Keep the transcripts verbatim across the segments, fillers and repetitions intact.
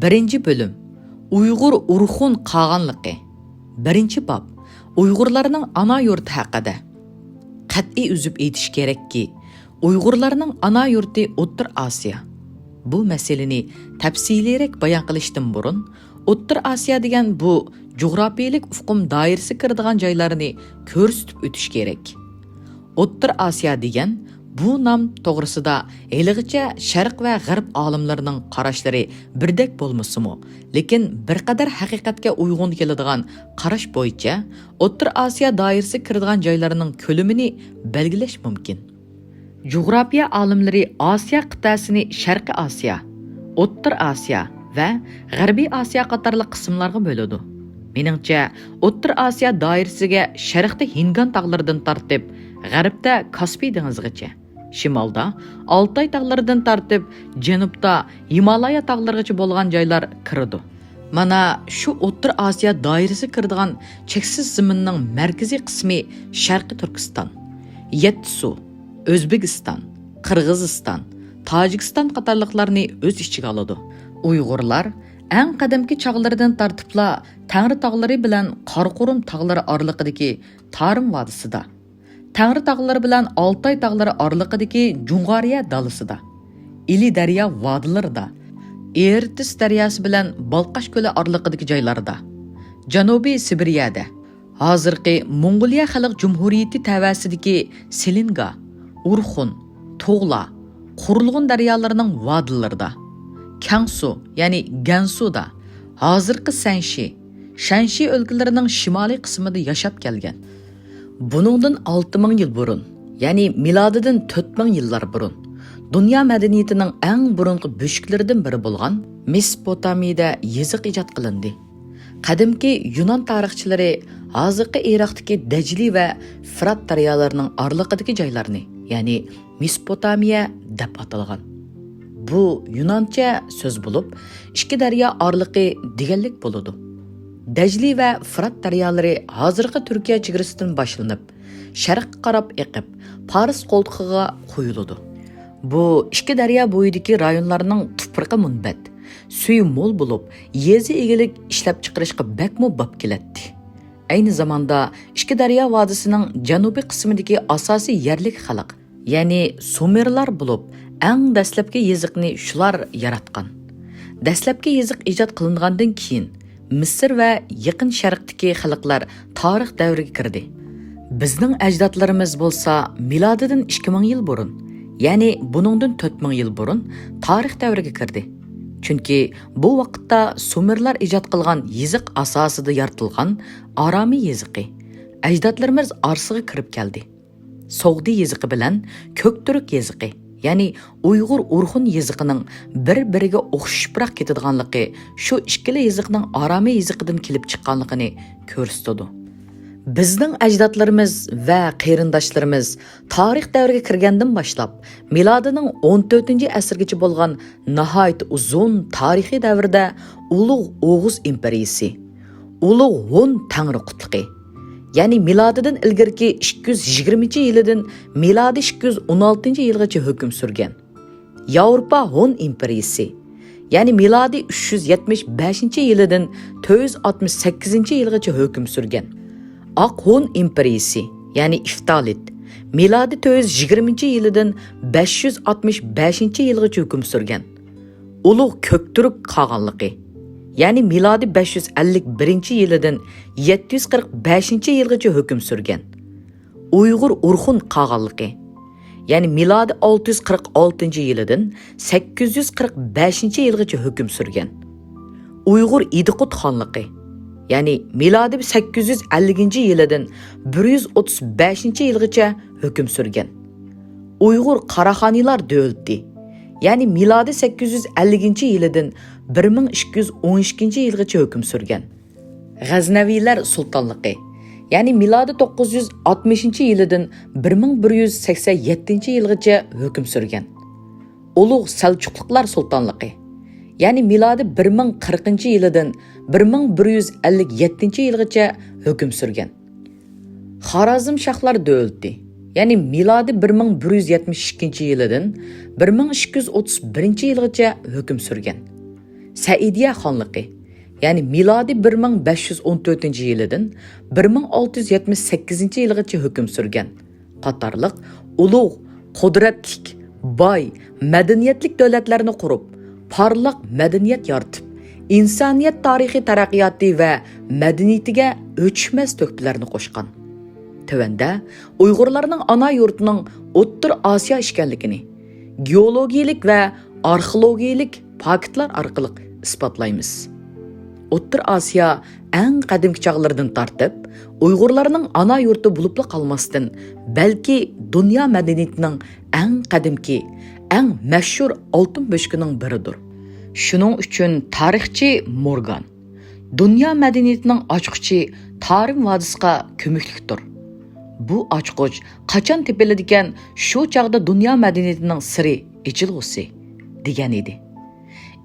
بىرىنچى بۆلۈم. ئۇيغۇر ئورخۇن قاغانلىقى. بىرىنچى باب. ئۇيغۇرلارنىڭ ئانا يۇرتى ھەققىدە. قەتئىي ئۈزۈپ ئېيتىش كېرەككى، ئۇيغۇرلارنىڭ ئانا يۇرتى ئوتتۇرا ئاسىيا. بۇ مەسىلىنى تەپسىلىيرەك بايان قىلىشتىن بۇرۇن، ئوتتۇرا ئاسىيا دېگەن بۇ جۇغراپىيىلىك ئۇقۇم دائىرىسىگە كىرىدىغان جايلارنى كۆرسىتىپ ئۆتۈش كېرەك. ئوتتۇرا ئاسىيا دېگەن بۇ نام توغرىسىدا ھېلىغىچە شەرق ۋە غەرب ئالىملىرىنىڭ قاراشلىرى بىردەك بولمىسىمۇ، لېكىن بىر قەدەر ھەقىقەتكە ئۇيغۇن كېلىدىغان قاراش بويىچە ئوتتۇرا ئاسىيا دائىرىسىگە كىرىدىغان جايلارنىڭ كۆلىمىنى بەلگىلەش مۇمكىن. جۇغراپىيە ئالىملىرى ئاسىيا قىتئەسىنى شەرقىي ئاسىيا، ئوتتۇرا ئاسىيا ۋە غەربىي ئاسىيا قاتارلىق قىسىملارغا بۆلىدۇ. مېنىڭچە، ئوتتۇرا ئاسىيا دائىرىسىگە شەرقتە ھىنگان تاغلىرىدىن تارتىپ، غەربتە كاسپىي دېڭىزىغىچە، شىمالدا ئالتاي تاغلىرىدىن تارتىپ، جەنۇبتا ھىمالايا تاغلىرىغىچە بولغان جايلار كىرىدۇ. مانا شۇ ئوتتۇرا ئاسىيا دائىرىسىگە كىرىدىغان چەكسىز زېمىننىڭ مەركىزىي قىسمى شەرقىي تۈركىستان، يەتتىسۇ، ئۆزبېكىستان، قىرغىزىستان، تاجىكىستان قاتارلىقلارنى ئۆز ئىچىگە ئالىدۇ. ئۇيغۇرلار ئەڭ قەدىمكى چاغلىرىدىن تارتىپلا تەڭرى تاغلىرى بىلەن قاراقورۇم تاغلىرى ئارىلىقىدىكى تارىم ۋادىسىدا، تەڭرى تاغلىرى بىلەن ئالتاي تاغلىرى ئارىلىقىدىكى جۇڭغارىيە دالىسىدا، ئىلى دەريا ۋادىلىرىدا، ئېرتىس دەرياسى بىلەن بالقاش كۆلى ئارىلىقىدىكى جايلاردا، جەنۇبىي سىبىرىيەدە، ھازىرقى موڭغۇلىيە خەلق جۇمھۇرىيىتى تەۋەسىدىكى سېلىنگا، ئورخۇن، تۇغلا، قۇرۇلغۇن دەريالىرىنىڭ ۋادىلىرىدا، كەڭسۇ، يەنى گەنسۇدا، ھازىرقى سەنشى، شەنشى ئۆلكىلىرىنىڭ شىمالىي قىسمىدا ياشاپ كەلگەن. بۇنىڭدىن ئالتە مىڭ يىل بۇرۇن، يەنى مىلادىدىن تۆت مىڭ يىللار بۇرۇن، دۇنيا مەدەنىيىتىنىڭ ئەڭ بۇرۇنقى بۆشۈكلىرىدىن بىرى بولغان مېسوپوتامىيىدە يېزىق ئىجاد قىلىندى. قەدىمكى يۇنان تارىخچىلىرى ھازىرقى ئىراقتىكى دەجلى ۋە فىرات دەريالىرىنىڭ ئارىلىقىدىكى جايلارنى، يەنى مېسوپوتامىيە دەپ ئاتالغان. بۇ يۇنانچە سۆز بولۇپ، ئىككى دەريا ئارىلىقى دېگەنلىك بولىدۇ. دەجلى ۋە فىرات دەريالىرى ھازىرقى تۈركىيە چېگرىسىدىن باشلىنىپ، شەرققە قاراپ ئېقىپ، پارس قولتۇقىغا قۇيۇلىدۇ. بۇ ئىككى دەريا بويىدىكى رايونلارنىڭ تۇپرىقى مۇنبەت، سۈيى مول بولۇپ، يېزا ئىگىلىك ئىشلەپچىقىرىشقا بەكمۇ باب كېلەتتى. ئەينى زاماندا ئىككى دەريا ۋادىسىنىڭ جەنۇبىي قىسمىدىكى ئاساسىي يەرلىك خەلق، يەنى سۇمېرلار بولۇپ، ئەڭ دەسلەپكى يېزىقنى شۇلار ياراتقان. دەسلەپكى يېزىق ئىجاد قىلىنغاندىن كېيىن، مىسىر ۋە يېقىن شەرقتىكى خەلقلەر تارىخ دەۋرىگە كىردى. بىزنىڭ ئەجدادلىرىمىز بولسا مىلادىدىن ئىككى مىڭ يىل بۇرۇن، يەنى بۇنىڭدىن تۆت مىڭ يىل بۇرۇن تارىخ دەۋرىگە كىردى. چۈنكى بۇ ۋاقىتتا سۇمېرلار ئىجاد قىلغان يېزىق ئاساسىدا يارىتىلغان ئارامىي يېزىقى ئەجدادلىرىمىز ئارىسىغا كىرىپ كەلدى. سوغدى يېزىقى بىلەن كۆكتۈرك يېزىقى، يەنى ئۇيغۇر ئورخۇن يېزىقىنىڭ بىر-بىرىگە ئوخشىشىپراق كېتىدىغانلىقى شۇ ئىككىلا يېزىقنىڭ ئارامىي يېزىقىدىن كېلىپ چىققانلىقىنى كۆرسىتىدۇ. بىزنىڭ ئەجدادلىرىمىز ۋە قېرىنداشلىرىمىز تارىخ دەۋرىگە كىرگەندىن باشلاپ، مىلادىنىڭ ئون تۆتىنچى ئەسىرگىچە بولغان ناھايىتى ئۇزۇن تارىخىي دەۋردە ئۇلۇغ ئوغۇز ئىمپېرىيىسى، ئۇلۇغ ھون تەڭرى قۇتلۇقى، يەنى مىلادىدىن ئىلگىرىكى ئىككى يۈز يىگىرمىنچى يىلىدىن مىلادىي ئىككى يۈز ئون ئالتىنچى يىلغىچە ھۆكۈم سۈرگەن. ياۋروپا ھون ئىمپېرىيىسى، يەنى مىلادىي ئۈچ يۈز يەتمىش بەشىنچى يىلىدىن تۆت يۈز ئاتمىش سەككىزىنچى يىلغىچە ھۆكۈم سۈرگەن. ئاق ھون ئىمپېرىيىسى، يەنى ئىفتالىت، مىلادىي تۆت يۈز يىگىرمىنچى يىلىدىن بەش يۈز ئاتمىش بەشىنچى يىلغىچە ھۆكۈم سۈرگەن. ئۇلۇغ كۆكتۈرك قاغانلىقى، يەنى مىلادىي بەش يۈز ئەللىك بىرىنچى يىلىدىن يەتتە يۈز قىرىق بەشىنچى يىلغىچە ھۆكۈم سۈرگەن. ئۇيغۇر ئورخۇن قاغانلىقى، يەنى مىلادىي ئالتە يۈز قىرىق ئالتىنچى يىلىدىن سەككىز يۈز قىرىق بەشىنچى يىلغىچە ھۆكۈم سۈرگەن. ئۇيغۇر ئىدىقۇت خانلىقى، يەنى مىلادىي سەككىز يۈز ئەللىكىنچى يىلىدىن بىر يۈز ئوتتۇز بەشىنچى يىلغىچە ھۆكۈم سۈرگەن. ئۇيغۇر قاراخانىيلار دۆلىتى، يەنى مىلادىي سەككىز يۈز ئەللىكىنچى يىلىدىن بىر مىڭ ئىككى يۈز ئون ئىككىنچى يىلغىچە ھۆكۈم سۈرگەن. غەزنەۋىلەر سۇلتانلىقى، يەنى مىلادىي توققۇز يۈز ئاتمىشىنچى يىلىدىن بىر مىڭ بىر يۈز سەكسەن يەتتىنچى يىلغىچە ھۆكۈم سۈرگەن. ئۇلۇغ سەلچۇقلۇقلار سۇلتانلىقى، يەنى مىلادىي بىر مىڭ قىرىقىنچى يىلىدىن بىر مىڭ بىر يۈز ئەللىك يەتتىنچى يىلغىچە ھۆكۈم سۈرگەن. خارازمشاھلار دۆلىتى، يەنى مىلادىي بىر مىڭ بىر يۈز يەتمىش ئىككىنچى يىلىدىن بىر مىڭ ئىككى يۈز ئوتتۇز بىرىنچى يىلغىچە ھۆكۈم سۈرگەن. سەئىدىيە خانلىقى، يەنى مىلادىي بىر مىڭ بەش يۈز ئون تۆتىنچى يىلىدىن بىر مىڭ ئالتە يۈز يەتمىش سەككىزىنچى يىلغىچە ھۆكۈم سۈرگەن قاتارلىق ئۇلۇغ، قۇدرەتلىك، باي، مەدەنىيەتلىك دۆلەتلەرنى قۇرۇپ، پارلاق مەدەنىيەت يارىتىپ، ئىنسانىيەت تارىخىي تەرەققىياتى ۋە مەدەنىيىتىگە ئۆچمەس تۆھپىلەرنى قوشقان. تۆۋەندە ئۇيغۇرلارنىڭ ئانا يۇرتىنىڭ ئوتتۇرا ئاسىيا ئىكەنلىكىنى گېئولوگىيىلىك ۋە ئارخېئولوگىيىلىك پاكىتلار ئارقىلىق ئىسپاتلايمىز. ئوتتۇرا ئاسىيا ئەڭ قەدىمكى چاغلىرىدىن تارتىپ ئۇيغۇرلارنىڭ ئانا يۇرتى بولۇپلا قالماستىن، بەلكى دۇنيا مەدەنىيىتىنىڭ ئەڭ قەدىمكى، ئەڭ مەشھۇر ئالتۇن بۆشۈكىنىڭ بىرىدۇر. شۇنىڭ ئۈچۈن تارىخچى مورگان دۇنيا مەدەنىيىتىنىڭ ئاچقۇچى تارىم ۋادىسىغا كۆمۈكلۈكتۇر. بۇ ئاچقۇچ قاچان تېپىلىدىكەن، شۇ چاغدا دۇنيا مەدەنىيىتىنىڭ سىرى ئېچىلغۇسى، دېگەن ئىدى.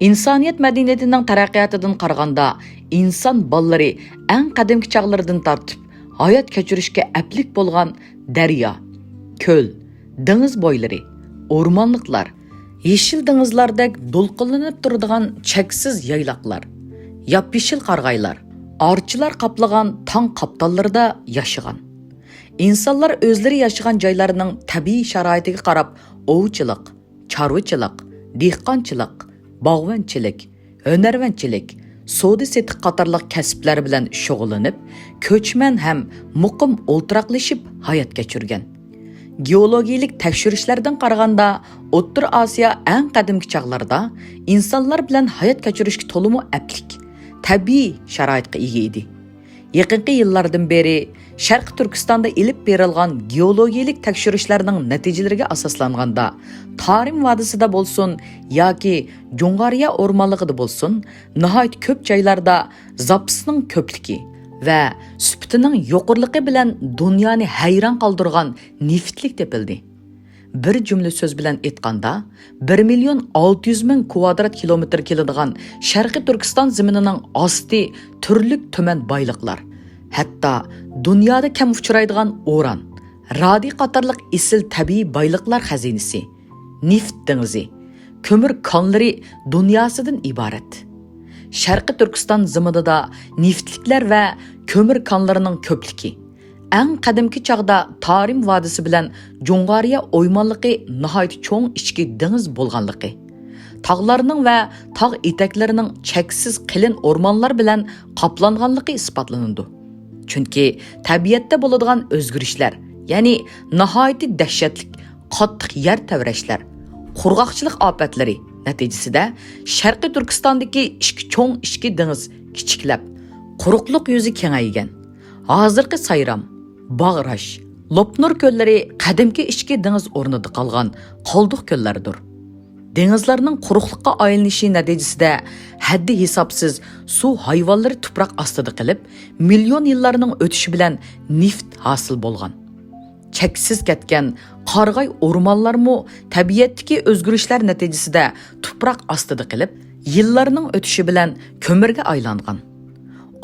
ئىنسانىيەت مەدەنىيىتىنىڭ تەرەققىياتىدىن قارىغاندا، ئىنسان بالىلىرى ئەڭ قەدىمكى چاغلىرىدىن تارتىپ ھايات كەچۈرۈشكە ئەپلىك بولغان دەريا، كۆل، دېڭىز بويلىرى، ئورمانلىقلار، يېشىل دېڭىزلاردەك دولقۇنلىنىپ تۇرىدىغان چەكسىز يايلاقلار، ياپيېشىل قارىغايلار، ئارچىلار قاپلىغان تاڭ قاپتاللىرىدا ياشىغان. ئىنسانلار ئۆزلىرى ياشىغان جايلارنىڭ تەبىئىي شارائىتىگە قاراپ ئوۋچىلىق، چارۋىچىلىق، دېھقانچىلىق، باغۋەنچىلىك، ھۈنەرۋەنچىلىك، سودا-سېتىق قاتارلىق كەسىپلەر بىلەن شۇغۇللىنىپ، كۆچمەن ھەم مۇقىم ئولتۇراقلىشىپ ھايات كەچۈرگەن. گېئولوگىيىلىك تەكشۈرۈشلەردىن قارىغاندا، ئوتتۇرا ئاسىيا ئەڭ قەدىمكى چاغلاردا ئىنسانلار بىلەن ھايات كەچۈرۈشكە تولىمۇ ئەپلىك، تەبىئىي شارائىتقا ئىگە ئىدى. يېقىنقى يىللاردىن بېرى شەرقىي تۈركىستاندا ئېلىپ بېرىلغان گېئولوگىيىلىك تەكشۈرۈشلەرنىڭ نەتىجىلىرىگە ئاساسلانغاندا، تارىم ۋادىسىدا بولسۇن ياكى جۇڭغارىيە ئورمانلىقىدا بولسۇن، ناھايىتى كۆپ جايلاردا زاپىسنىڭ كۆپلۈكى ۋە سۈپىتىنىڭ يۇقىرىلىقى بىلەن دۇنيانى ھەيران قالدۇرغان نېفىتلىك تېپىلدى. بىر جۈملە سۆز بىلەن ئېيتقاندا، بىر مىليون ئالتە يۈز مىڭ كۋادرات كىلومېتىر كېلىدىغان شەرقىي تۈركىستان زېمىنىنىڭ ئاستى تۈرلۈك تۈمەن بايلىقلار، ھەتتا دۇنيادا كەم ئۇچرايدىغان ئۇران، رادىي قاتارلىق ئېسىل تەبىئىي بايلىقلار خەزىنىسى، نېفىت دېڭىزى، كۆمۈر كانلىرى دۇنياسىدىن ئىبارەت. شەرقىي تۈركىستان زېمىنىدا نېفىتلىكلەر ۋە كۆمۈر كانلىرىنىڭ كۆپلۈكى، ئەڭ قەدىمكى چاغدا تارىم ۋادىسى بىلەن جۇڭغارىيە ئويمانلىقى ناھايىتى چوڭ ئىچكى دېڭىز بولغانلىقى، تاغلارنىڭ ۋە تاغ ئېتەكلىرىنىڭ چەكسىز قېلىن ئورمانلار بىلەن قاپلانغانلىقى ئىسپاتلىنىدۇ. چۈنكى تەبىئەتتە بولىدىغان ئۆزگىرىشلەر، يەنى ناھايىتى دەھشەتلىك قاتتىق يەر تەۋرەشلەر، قۇرغاقچىلىق ئاپەتلىرى نەتىجىسىدە شەرقىي تۈركىستاندىكى ئىككى چوڭ ئىچكى دېڭىز كىچىكلەپ، قۇرۇقلۇق يۈزى كېڭەيگەن. ھازىرقى سايرام، باغراش، لوپنۇر كۆللىرى قەدىمكى ئىچكى دېڭىز ئورنىدا قالغان قالدۇق كۆللەردۇر. دېڭىزلارنىڭ قۇرۇقلۇققا ئايلىنىشى نەتىجىسىدە ھەددى ھېسابسىز سۇ ھايۋانلىرى تۇپراق ئاستىدا قېلىپ، مىليون يىللارنىڭ ئۆتۈشى بىلەن نېفىت ھاسىل بولغان. چەكسىز كەتكەن قارىغاي ئورمانلارمۇ تەبىئەتتىكى ئۆزگىرىشلەر نەتىجىسىدە تۇپراق ئاستىدا قېلىپ، يىللارنىڭ ئۆتۈشى بىلەن كۆمۈرگە ئايلانغان.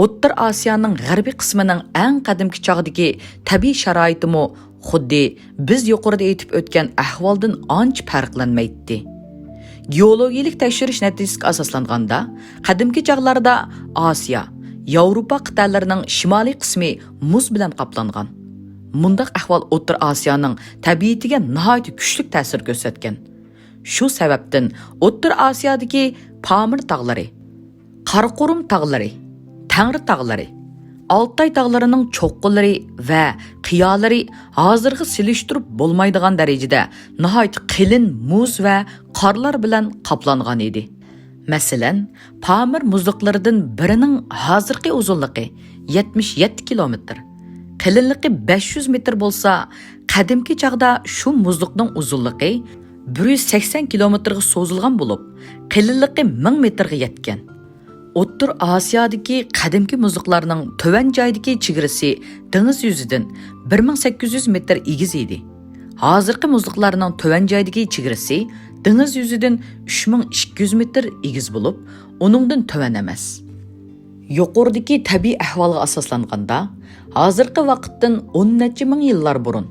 ئوتتۇرا ئاسىيانىڭ غەربىي قىسمىنىڭ ئەڭ قەدىمكى چاغدىكى تەبىئىي شارائىتىمۇ خۇددى بىز يۇقىرىدا ئېيتىپ ئۆتكەن ئەھۋالدىن ئانچە پەرقلەنمەيتتى. گېئولوگىيىلىك تەكشۈرۈش نەتىجىسىگە ئاساسلانغاندا، قەدىمكى چاغلاردا ئاسىيا، ياۋروپا قىتئەلىرىنىڭ شىمالىي قىسمى مۇز بىلەن قاپلانغان. مۇنداق ئەھۋال ئوتتۇرا ئاسىيانىڭ تەبىئىتىگە ناھايىتى كۈچلۈك تەسىر كۆرسەتكەن. شۇ سەۋەبتىن ئوتتۇرا ئاسىيادىكى پامىر تاغلىرى، قاراقۇرۇم تاغلىرى، تەڭرى تاغلىرى، ئالتاي تاغلىرىنىڭ چوققىلىرى ۋە قىيالىرى ھازىرغا سېلىشتۇرۇپ بولمايدىغان دەرىجىدە ناھايىتى قېلىن مۇز ۋە قارلار بىلەن قاپلانغان ئىدى. مەسىلەن، پامىر مۇزلۇقلىرىدىن بىرىنىڭ ھازىرقى ئۇزۇنلۇقى يەتمىش يەتتە كىلومېتىر، قېلىنلىقى بەش يۈز مېتىر بولسا، قەدىمكى چاغدا شۇ مۇزلۇقنىڭ ئۇزۇنلۇقى بىر يۈز سەكسەن كىلومېتىرغا سوزۇلغان بولۇپ، قېلىنلىقى مىڭ مېتىرغا يەتكەن. ئوتتۇرا ئاسىيادىكى قەدىمكى مۇزلۇقلارنىڭ تۆۋەن جايدىكى چېگرىسى دېڭىز يۈزىدىن بىر مىڭ سەككىز يۈز مېتىر ئېگىز ئىدى. ھازىرقى مۇزلۇقلارنىڭ تۆۋەن جايدىكى چېگرىسى دېڭىز يۈزىدىن ئۈچ مىڭ ئىككى يۈز مېتىر ئېگىز بولۇپ، ئۇنىڭدىن تۆۋەن ئەمەس. يۇقىرىدىكى تەبىئىي ئەھۋالغا ئاساسلانغاندا، ھازىرقى ۋاقىتتىن ئون نەچچە مىڭ يىللار بۇرۇن،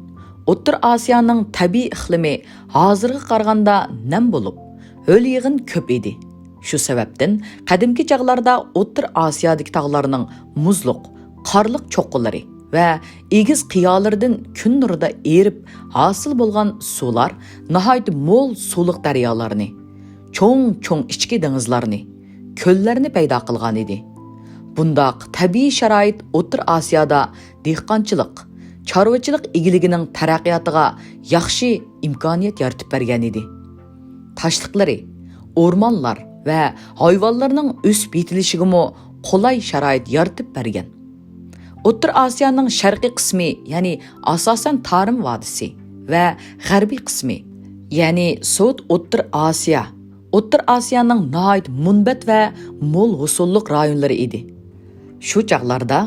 ئوتتۇرا ئاسىيانىڭ تەبىئىي ئىقلىمى ھازىرغا قارىغاندا نەم بولۇپ، ھۆل-يېغىن كۆپ ئىدى. شۇ سەۋەبتىن قەدىمكى چاغلاردا ئوتتۇرا ئاسىيادىكى تاغلارنىڭ مۇزلۇق، قارلىق چوققىلىرى ۋە ئېگىز قىيالىرىدىن كۈن نۇرىدا ئېرىپ ھاسىل بولغان سۇلار ناھايىتى مول سۇلۇق دەريالارنى، چوڭ-چوڭ ئىچكى دېڭىزلارنى، كۆللەرنى پەيدا قىلغان ئىدى. بۇنداق تەبىئىي شارائىت ئوتتۇرا ئاسىيادا دېھقانچىلىق، چارۋىچىلىق ئىگىلىكىنىڭ تەرەققىياتىغا ياخشى ئىمكانىيەت يارىتىپ بەرگەن ئىدى. تاشلىقلىرى، ئورمانلار ۋە ھايۋانلارنىڭ ئۆسۈپ يېتىلىشىگىمۇ قولاي شارائىت يارىتىپ بەرگەن. ئوتتۇرا ئاسىيانىڭ شەرقىي قىسمى، يەنى ئاساسەن تارىم ۋادىسى ۋە غەربىي قىسمى، يەنى سوۋېت ئوتتۇرا ئاسىيا، ئوتتۇرا ئاسىيانىڭ ناھايىتى مۇنبەت ۋە مول ھوسۇللۇق رايونلىرى ئىدى. شۇ چاغلاردا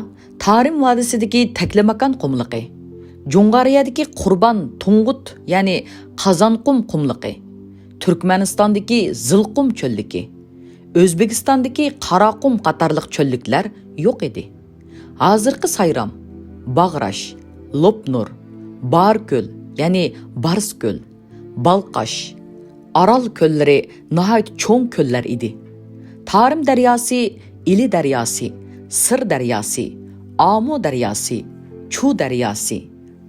تارىم ۋادىسىدىكى تەكلىماكان قۇملۇقى، جۇڭغارىيەدىكى قۇربان تۇڭگۇت، يەنى قازانقۇم قۇملۇقى، تۈركمەنىستاندىكى زىلقۇم چۆللۈكى، ئۆزبېكىستاندىكى قاراقۇم قاتارلىق چۆللۈكلەر يوق ئىدى. ھازىرقى سايرام، باغراش، لوپنۇر، باركۆل، يەنى بارسكۆل، بالقاش، ئارال كۆللىرى ناھايىتى چوڭ كۆللەر ئىدى. تارىم دەرياسى، ئىلى دەرياسى، سىر دەرياسى، ئامۇ دەرياسى، چۇ دەرياسى،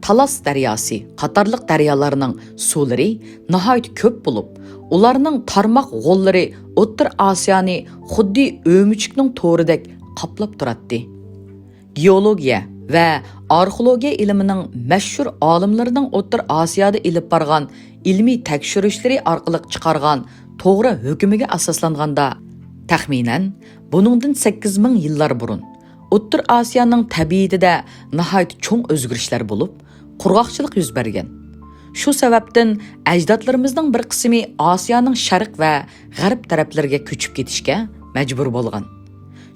تالاس دەرياسى قاتارلىق دەريالارنىڭ سۇلىرى ناھايىتى كۆپ بولۇپ، ئۇلارنىڭ تارماق غوللىرى ئوتتۇرا ئاسىيانى خۇددى ئۆمۈچۈكنىڭ تورىدەك قاپلاپ تۇراتتى. گېئولوگىيە ۋە ئارخېئولوگىيە ئىلمىنىڭ مەشھۇر ئالىملىرىنىڭ ئوتتۇرا ئاسىيادا ئېلىپ بارغان ئىلمىي تەكشۈرۈشلىرى ئارقىلىق چىقارغان توغرا ھۆكمىگە ئاساسلانغاندا، تەخمىنەن بۇنىڭدىن سەككىز مىڭ يىللار بۇرۇن ئوتتۇرا ئاسىيانىڭ تەبىئىتىدە ناھايىتى چوڭ ئۆزگىرىشلەر بولۇپ، قۇرغاقچىلىق يۈز بەرگەن. شۇ سەۋەبتىن ئەجدادلىرىمىزنىڭ بىر قىسمى ئاسىيانىڭ شەرق ۋە غەرب تەرەپلىرىگە كۆچۈپ كېتىشكە مەجبۇر بولغان.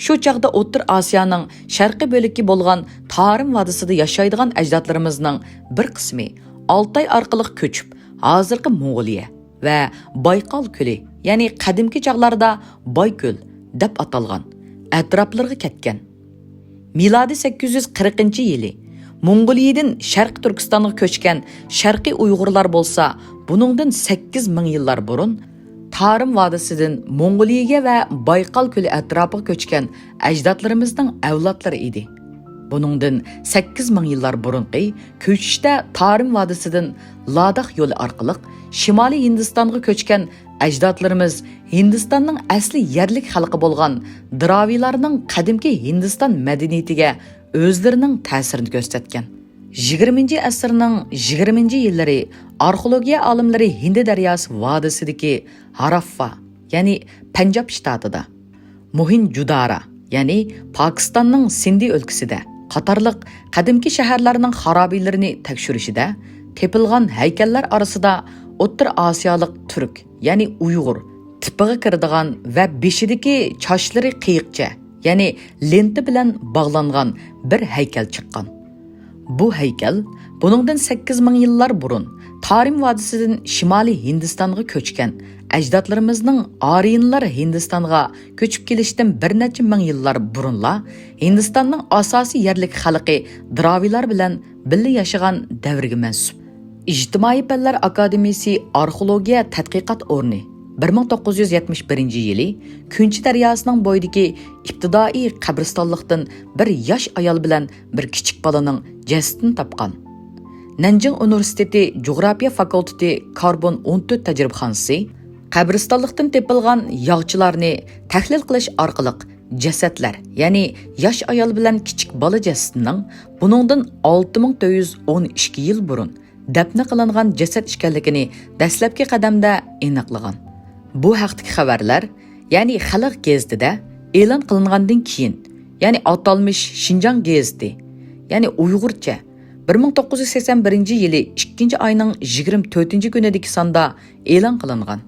شۇ چاغدا ئوتتۇرا ئاسىيانىڭ شەرقىي بۆلىكى بولغان تارىم ۋادىسىدا ياشايدىغان ئەجدادلىرىمىزنىڭ بىر قىسمى ئالتاي ئارقىلىق كۆچۈپ، ھازىرقى موڭغۇلىيە ۋە بايقال كۆلى، يەنى قەدىمكى چاغلاردا بايكۆل دەپ ئاتالغان ئەتراپلىرىغا كەتكەن. مىلادىي سەككىز يۈز قىرىقىنچى يىلى موڭغۇلىيىدىن شەرقىي تۈركىستانغا كۆچكەن شەرقىي ئۇيغۇرلار بولسا، بۇنىڭدىن سەككىز مىڭ يىللار بۇرۇن تارىم ۋادىسىدىن موڭغۇلىيىگە ۋە بايقال كۆلى ئەتراپىغا كۆچكەن ئەجدادلىرىمىزنىڭ ئەۋلادلىرى ئىدى. بۇنىڭدىن سەككىز مىڭ يىللار بۇرۇنقى كۆچۈشتە تارىم ۋادىسىدىن لاداخ يولى ئارقىلىق شىمالىي ھىندىستانغا كۆچكەن ئەجدادلىرىمىز ھىندىستاننىڭ ئەسلى يەرلىك خەلقى بولغان دراۋىلارنىڭ قەدىمكى ھىندىستان مەدەنىيىتىگە ئۆزلىرىنىڭ تەسىرىنى كۆرسەتكەن. يىگىرمىنچى ئەسىرنىڭ يىگىرمىنچى يىللىرى ئارخېئولوگىيە ئالىملىرى ھىندى دەرياسى ۋادىسىدىكى ھاراففا، يەنى پەنجاب شتاتىدا، موھىنجودارا، يەنى پاكىستاننىڭ سىندى ئۆلكىسىدە قاتارلىق قەدىمكى شەھەرلەرنىڭ خارابىلىرىنى تەكشۈرۈشىدە تېپىلغان ھەيكەللەر ئارىسىدا ئوتتۇرا ئاسىيالىق تۈرك، يەنى ئۇيغۇر، تىپىغا كىرىدىغان ۋە بېشىدىكى چاچلىرى قېيىقچە، يەنى لېنتا بىلەن باغلانغان بىر ھەيكەل چىققان. بۇ ھەيكەل بۇنىڭدىن سەككىز مىڭ يىللار بۇرۇن تارىم ۋادىسىدىن شىمالىي ھىندىستانغا كۆچكەن ئەجدادلىرىمىزنىڭ ئارىيىنلار ھىندىستانغا كۆچۈپ كېلىشتىن بىر نەچچە مىڭ يىللار بۇرۇنلا ھىندىستاننىڭ ئاساسىي يەرلىك خەلقى دراۋىلار بىلەن بىللە ياشىغان دەۋرگە مەنسۇپ. ئىجتىمائىي پەنلەر ئاكادېمىيىسى ئارخېئولوگىيە تەتقىقات ئورنى بىر مىڭ توققۇز يۈز يەتمىش بىرىنچى يىلى كۈنچى دەرياسىنىڭ بويىدىكى ئىپتىدائىي قەبرىستانلىقتىن بىر ياش ئايال بىلەن بىر كىچىك بالىنىڭ جەسىتىنى تاپقان. نەنجىڭ ئۇنىۋېرسىتېتى جۇغراپىيە فاكۇلتېتى كاربون ئون تۆت تەجرىبىخانىسى قەبرىستانلىقتىن تېپىلغان ياغچىلارنى تەھلىل قىلىش ئارقىلىق جەسەتلەر، يەنى ياش ئايال بىلەن كىچىك بالا جەسىتىنىڭ بۇنىڭدىن ئالتە مىڭ تۆت يۈز ئون ئىككى يىل بۇرۇن دەپنە قىلىنغان جەسەت ئىكەنلىكىنى دەسلەپكى قەدەمدە ئېنىقلىغان. بۇ ھەقتىكى خەۋەرلەر، يەنى خەلق گېزىتىدە ئېلان قىلىنغاندىن كېيىن، يەنى ئاتالمىش شىنجاڭ گېزىتى، يەنى ئۇيغۇرچە، بىر مىڭ توققۇز يۈز سەكسەن بىرىنچى يىلى ئىككىنچى ئاينىڭ يىگىرمە تۆتىنچى كۈنىدىكى ساندا ئېلان قىلىنغان.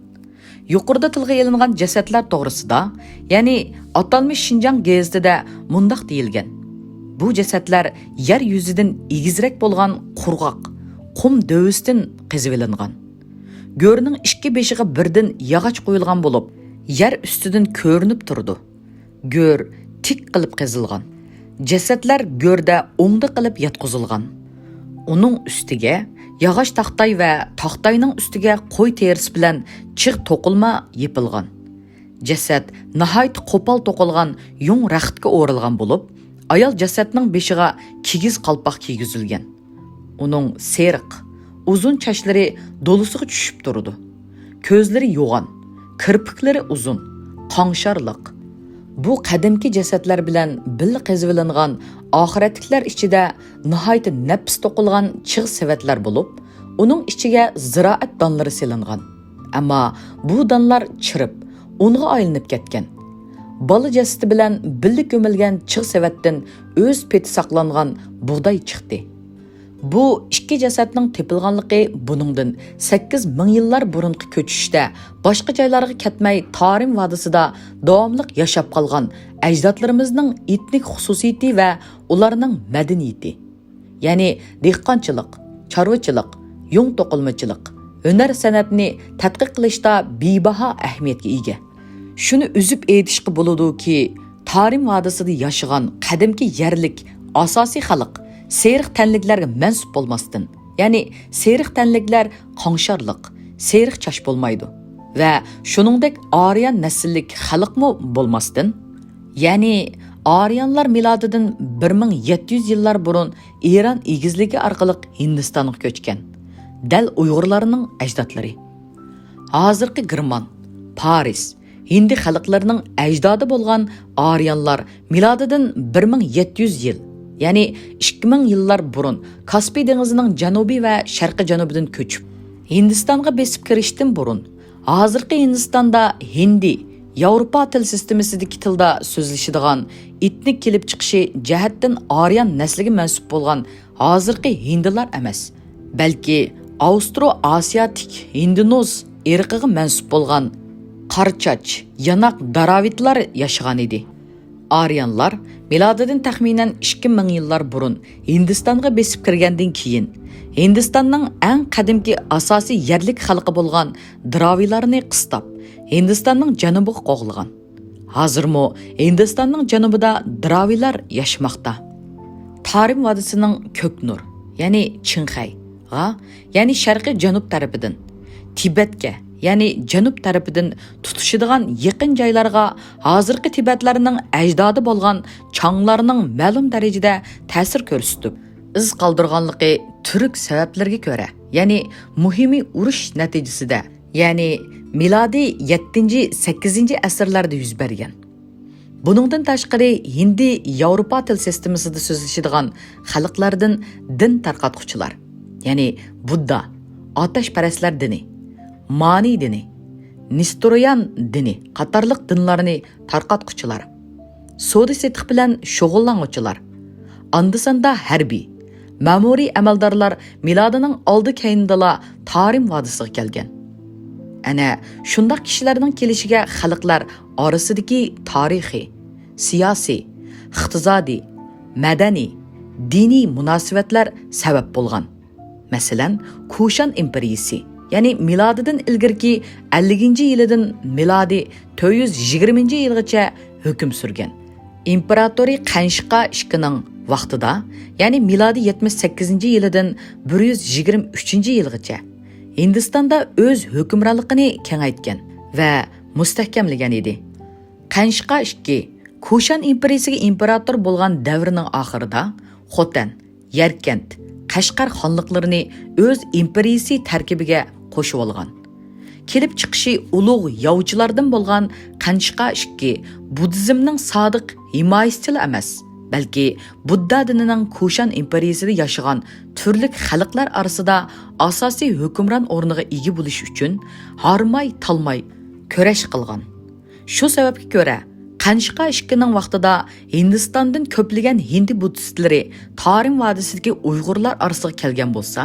يۇقىرىدا تىلغا ئېلىنغان جەسەتلەر توغرىسىدا، يەنى ئاتالمىش شىنجاڭ گېزىتىدە مۇنداق دېيىلگەن: بۇ جەسەتلەر يەر يۈزىدىن ئېگىزرەك بولغان قۇرغاق قۇم دۆۋىسىدىن قېزىۋېلىنغان. گۆرنىڭ ئىككى بېشىغا بىردىن ياغاچ قويۇلغان بولۇپ، يەر ئۈستىدىن كۆرۈنۈپ تۇرىدۇ. گۆر تىك قىلىپ قېزىلغان. جەسەتلەر گۆردە ئوڭدا قىلىپ ياتقۇزۇلغان. ئۇنىڭ ئۈستىگە ياغاچ تاختاي ۋە تاختاينىڭ ئۈستىگە قوي تېرىسى بىلەن چىغ توقۇلما يېپىلغان. جەسەت ناھايىتى قوپال توقۇلغان يۇڭ رەختكە ئورالغان بولۇپ، ئايال جەسەتنىڭ بېشىغا كىگىز قالپاق كىيگۈزۈلگەن. ئۇنىڭ سېرىق، ئۇزۇن چاچلىرى دولىسىغا چۈشۈپ تۇرىدۇ. كۆزلىرى يوغان، كىرپىكلىرى ئۇزۇن، قاڭشارلىق. بۇ قەدىمكى جەسەتلەر بىلەن بىللە قېزىۋېلىنغان ئاخىرەتلىكلەر ئىچىدە ناھايىتى نەپىس توقۇلغان چىغ سېۋەتلەر بولۇپ، ئۇنىڭ ئىچىگە زىرائەت دانلىرى سېلىنغان. ئەمما بۇ دانلار چىرىپ، ئۇنغا ئايلىنىپ كەتكەن. بالا جەسىتى بىلەن بىللە كۆمۈلگەن چىغ سېۋەتتىن ئۆز پېتى ساقلانغان بۇغداي چىقتى. بۇ ئىككى جەسەتنىڭ تېپىلغانلىقى بۇنىڭدىن سەككىز مىڭ يىللار بۇرۇنقى كۆچۈشتە باشقا جايلارغا كەتمەي، تارىم ۋادىسىدا داۋاملىق ياشاپ قالغان ئەجدادلىرىمىزنىڭ ئېتنىك خۇسۇسىيىتى ۋە ئۇلارنىڭ مەدەنىيىتى، يەنى دېھقانچىلىق، چارۋىچىلىق، يۇڭ توقۇلمىچىلىق، ھۈنەر-سەنئەتنى تەتقىق قىلىشتا بىباھا ئەھمىيەتكە ئىگە. شۇنى ئۈزۈپ ئېيتىشقا بولىدۇكى، تارىم ۋادىسىدا ياشىغان قەدىمكى يەرلىك ئاساسىي خەلق سېرىق تەنلىكلەرگە مەنسۇپ بولماستىن، يەنى سېرىق تەنلىكلەر قاڭشارلىق، سېرىق چاچ بولمايدۇ ۋە شۇنىڭدەك ئارىيان نەسىللىك خەلقمۇ بولماستىن، يەنى ئارىيانلار مىلادىدىن بىر مىڭ يەتتە يۈز يىللار بۇرۇن ئىران ئېگىزلىكى ئارقىلىق ھىندىستانغا كۆچكەن، دەل ئۇيغۇرلارنىڭ ئەجدادلىرى. ھازىرقى گېرمان، پارس، ھىندى خەلقلىرىنىڭ ئەجدادى بولغان ئارىيانلار مىلادىدىن بىر مىڭ يەتتە يۈز يىل، يەنى ئىككى مىڭ يىللار بۇرۇن كاسپىي دېڭىزىنىڭ جەنۇبى ۋە شەرقىي جەنۇبىدىن كۆچۈپ، ھىندىستانغا بېسىپ كىرىشتىن بۇرۇن، ھازىرقى ھىندىستاندا ھىندى، ياۋروپا تىل سىستېمىسىدىكى تىلدا سۆزلىشىدىغان ئېتنىك كېلىپ چىقىشى جەھەتتىن ئارىيان نەسلىگە مەنسۇپ بولغان ھازىرقى ھىندىلار ئەمەس، بەلكى ئاۋسترو ئاسىياتىك ھىندىنۇز ئىرقىغا مەنسۇپ بولغان قارچاچ، ياناق داراۋىدلار ياشىغان ئىدى. ئارىيانلار مىلادىدىن تەخمىنەن ئىككى مىڭ يىللار بۇرۇن ھىندىستانغا بېسىپ كىرگەندىن كېيىن، ھىندىستاننىڭ ئەڭ قەدىمكى ئاساسىي يەرلىك خەلقى بولغان دراۋىلارنى قىستاپ، ھىندىستاننىڭ جەنۇبىغا قوغلىغان. ھازىرمۇ ھىندىستاننىڭ جەنۇبىدا دراۋىلار ياشىماقتا. تارىم ۋادىسىنىڭ كۆكنۇر، يەنى چىڭخەيغا، يەنى شەرقىي جەنۇب تەرىپىدىن، تىبەتكە، يەنى جەنۇب تەرىپىدىن تۇتىشىدىغان يېقىن جايلارغا ھازىرقى تىبەتلەرنىڭ ئەجدادى بولغان چاڭلارنىڭ مەلۇم دەرىجىدە تەسىر كۆرسىتىپ، ئىز قالدۇرغانلىقى تۈرك سەۋەبلىرىگە كۆرە، يەنى مۇھىمى ئۇرۇش نەتىجىسىدە، يەنى مىلادىي يەتتىنچى، سەككىزىنچى ئەسىرلەردە يۈز بەرگەن. بۇنىڭدىن تاشقىرى، ھىندى ياۋروپا تىل سىستېمىسىدا سۆزلىشىدىغان خەلقلەردىن دىن تارقاتقۇچىلار، يەنى بۇددا، ئاتەشپەرەسلەر دىنى، مانى دىنى، نېستورىيان دىنى قاتارلىق دىنلارنى تارقاتقۇچىلار، سودا-سېتىق بىلەن شۇغۇللانغۇچىلار، ئاندا-ساندا ھەربىي، مەمۇرىي ئەمەلدارلار مىلادىنىڭ ئالدى-كەينىدىلا تارىم ۋادىسىغا كەلگەن. ئەنە شۇنداق كىشىلەرنىڭ كېلىشىگە خەلقلەر ئارىسىدىكى تارىخىي، سىياسىي، ئىقتىسادىي، مەدەنىي، دىنىي مۇناسىۋەتلەر سەۋەب بولغان. مەسىلەن، كۇشان ئىمپېرىيىسى، يەنى مىلادىدىن ئىلگىرىكى ئەللىكىنچى يىلىدىن مىلادىي تۆت يۈز يىگىرمىنچى يىلغىچە ھۆكۈم سۈرگەن. ئىمپېراتورى قەنشقا ئىككىنىڭ ۋاقتىدا، يەنى مىلادىي يەتمىش سەككىزىنچى يىلىدىن بىر يۈز يىگىرمە ئۈچىنچى يىلغىچە ھىندىستاندا ئۆز ھۆكۈمرانلىقىنى كېڭەيتكەن ۋە مۇستەھكەملىگەن ئىدى. قەنشقا ئىككى كۇشان ئىمپېرىيىسىگە ئىمپېراتور بولغان دەۋرىنىڭ ئاخىرىدا خوتەن، يەركەنت، قەشقەر خانلىقلىرىنى ئۆز ئىمپېرىيىسى تەركىبىگە قوشۇۋالغان. كېلىپ چىقىشى ئۇلۇغ ياۋچىلاردىن بولغان قەنشقا ئىككى بۇددىزمنىڭ سادىق ھىمايىسىچىلا ئەمەس، بەلكى بۇددا دىنىنىڭ كۇشان ئىمپېرىيىسىدە ياشىغان تۈرلۈك خەلقلەر ئارىسىدا ئاساسىي ھۆكۈمران ئورنىغا ئىگە بولۇش ئۈچۈن ھارماي-تالماي كۈرەش قىلغان. شۇ سەۋەبكە كۆرە، قەنشقا ئىككىنىڭ ۋاقتىدا ھىندىستاندىن كۆپلىگەن ھىندى بۇددىستلىرى تارىم ۋادىسىدىكى ئۇيغۇرلار ئارىسىغا كەلگەن بولسا،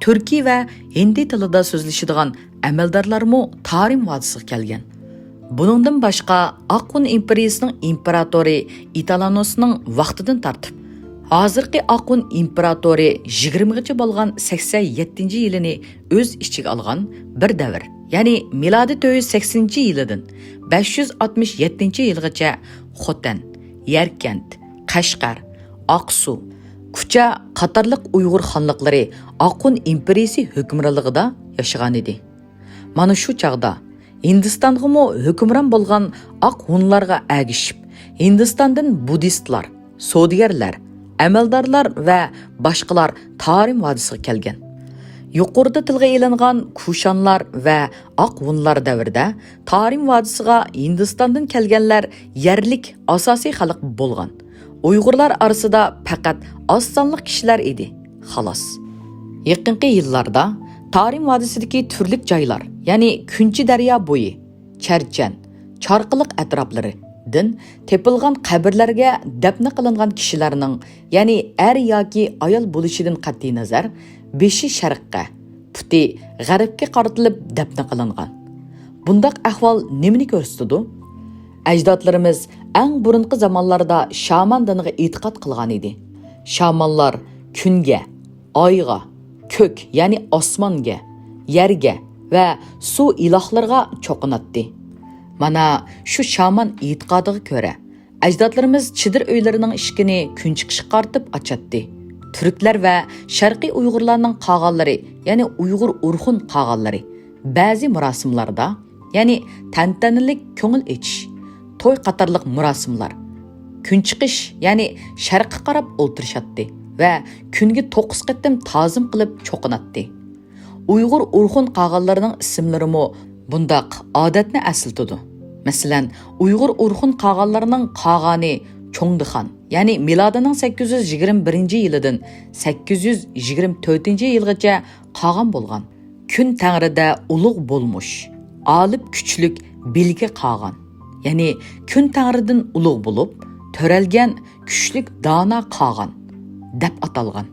تۈركىي ۋە ھىندى تىلىدا سۆزلىشىدىغان ئەمەلدارلارمۇ تارىم ۋادىسىغا كەلگەن. بۇنىڭدىن باشقا، ئاقخۇن ئىمپېرىيىسىنىڭ ئىمپېراتورى ئىتالانوسنىڭ ۋاقتىدىن تارتىپ، ھازىرقى ئاقخۇن ئىمپېراتورى يىگىرمىغىچە بولغان سەكسەن يەتتىنچى يىلىنى ئۆز ئىچىگە ئالغان بىر دەۋر، يەنى مىلادىي تۆت يۈز سەكسىنىنچى يىلىدىن بەش يۈز ئاتمىش يەتتىنچى يىلغىچە خوتەن، يەركەنت، قەشقەر، ئاقسۇ، كۇچا قاتارلىق ئۇيغۇر خانلىقلىرى ئاقخۇن ئىمپېرىيىسى ھۆكۈمرانلىقىدا ياشىغانىدى. مانا شۇ چاغدا ھىندىستانغىمۇ ھۆكۈمران بولغان ئاق ھۇنلارغا ئەگىشىپ، ھىندىستاندىن بۇددىستلار، سودىگەرلەر، ئەمەلدارلار ۋە باشقىلار تارىم ۋادىسىغا كەلگەن. يۇقىرىدا تىلغا ئېلىنغان كۇشانلار ۋە ئاق ھۇنلار دەۋرىدە تارىم ۋادىسىغا ھىندىستاندىن كەلگەنلەر يەرلىك ئاساسىي خەلق بولغان. ئۇيغۇرلار ئارىسىدا پەقەت ئاز سانلىق كىشىلەر ئىدى، خالاس. يېقىنقى يىللاردا تارىم ۋادىسىدىكى تۈرلۈك جايلار، يەنى كۈنچى دەريا بويى، چەرچەن، چارقىلىق ئەتراپلىرىدىن تېپىلغان قەبرىلەرگە دەپنە قىلىنغان كىشىلەرنىڭ، يەنى ئەر ياكى ئايال بولۇشىدىن قەتئىينەزەر، بېشى شەرققە، پۇتى غەربكە قارىتىلىپ دەپنە قىلىنغان. بۇنداق ئەھۋال نېمىنى كۆرسىتىدۇ؟ ئەجدادلىرىمىز ئەڭ بۇرۇنقى زامانلاردا شامان دىنىغا ئېتىقاد قىلغان ئىدى. شامانلار كۈنگە، ئايغا، كۆك، يەنى ئاسمانگە، يەرگە ۋە سۇ ئىلاھلىرىغا چوقۇناتتى. مانا شۇ شامان ئېتىقادىغا كۆرە، ئەجدادلىرىمىز چېدىر ئۆيلىرىنىڭ ئىشىكىنى كۈنچىقىشقا قارىتىپ ئاچاتتى. تۈركلەر ۋە شەرقىي ئۇيغۇرلارنىڭ قاغانلىرى، يەنى ئۇيغۇر ئورخۇن قاغانلىرى، بەزى مۇراسىملاردا، يەنى تەنتەنىلىك كۆڭۈل ئېچىش، توي قاتارلىق مۇراسىملار، كۈن چىقىش، يەنى شەرققە قاراپ ئولتۇرۇشاتتى ۋە كۈنگە توققۇز قېتىم تازىم قىلىپ چوقۇناتتى. ئۇيغۇر ئورخۇن قاغانلىرىنىڭ ئىسىملىرىمۇ بۇنداق ئادەتنى ئەسلىتىدۇ. مەسىلەن، ئۇيغۇر ئورخۇن قاغانلىرىنىڭ قاغانى چوڭدىخان، يەنى مىلادىنىڭ سەككىز يۈز يىگىرمە بىرىنچى يىلىدىن سەككىز يۈز يىگىرمە تۆتىنچى يىلغىچە قاغان بولغان. كۈن تەڭرىدە ئۇلۇغ بولمۇش، غالىب كۈچلۈك بىلگە قاغان، يەنى كۈن تەڭرىدىن ئۇلۇغ بولۇپ تۆرەلگەن كۈچلۈك دانا قاغان دەپ ئاتالغان.